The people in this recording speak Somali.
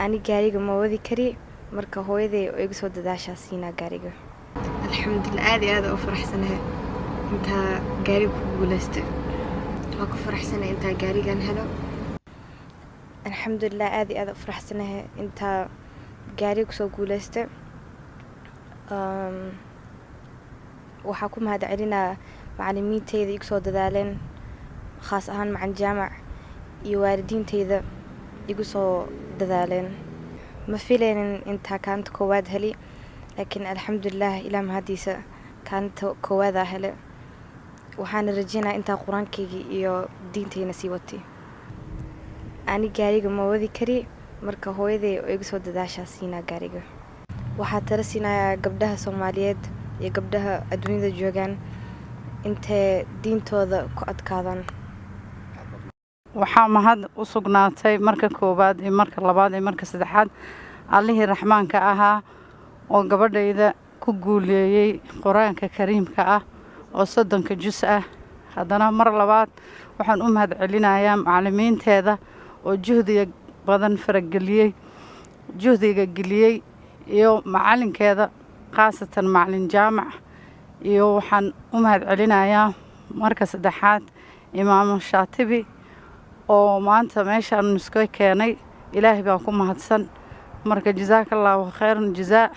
Ani gaariga ma wadi kari, marka hooyaday oo igu soo dadaashaa siinaa gaariga. Alxamdulilah, aad iyo aad u faraxsanahay intaa gaariga ku guuleystay. Waa ku faraxsanahay intaa gaarigan helo. Alxamdulilah, aad iyo aad u faraxsanahay intaa gaariga kusoo guuleystay. Waxaa ku mahad celinaa macalimiinteyda igu soo dadaaleen, khaas ahaan macalin Jaamac, iyo waalidiinteyda igu soo dadaaleen. Ma filaynin intaa kaalinta koowaad heli, laakiin alxamdulilah, ilaa mahadiisa kaalinta koowaadaa hele. Waxaana rajeynaya intaa qur-aankayga iyo diinteyna sii watay. Ani gaariga ma wadi kari, marka hooyaday oo igu soo dadaashaa siinaa gaariga. Waxaa tala siinayaa gabdhaha Soomaaliyeed iyo gabdhaha adduunyada joogaan intay diintooda ku adkaadaan. Waxaa mahad u sugnaatay marka koowaad iyo marka labaad iyo marka saddexaad Allihii Raxmaanka ahaa oo gabadhayda ku guuleeyey Qur-aanka Kariimka ah oo 30-ka jus ah. Haddana mar labaad waxaan u mahad celinayaa macallimiinteeda oo juhdiga badan farageliyey, juhdiga geliyey, iyo macalinkeeda, khaasatan macalin Jaamac. Iyo waxaan u mahad celinayaa marka saddexaad Imaamo Shaatibi oo maanta meeshaan iska keenay. Ilaahay baa ku mahadsan. Marka jazaaka Allaahu khayran jazaa.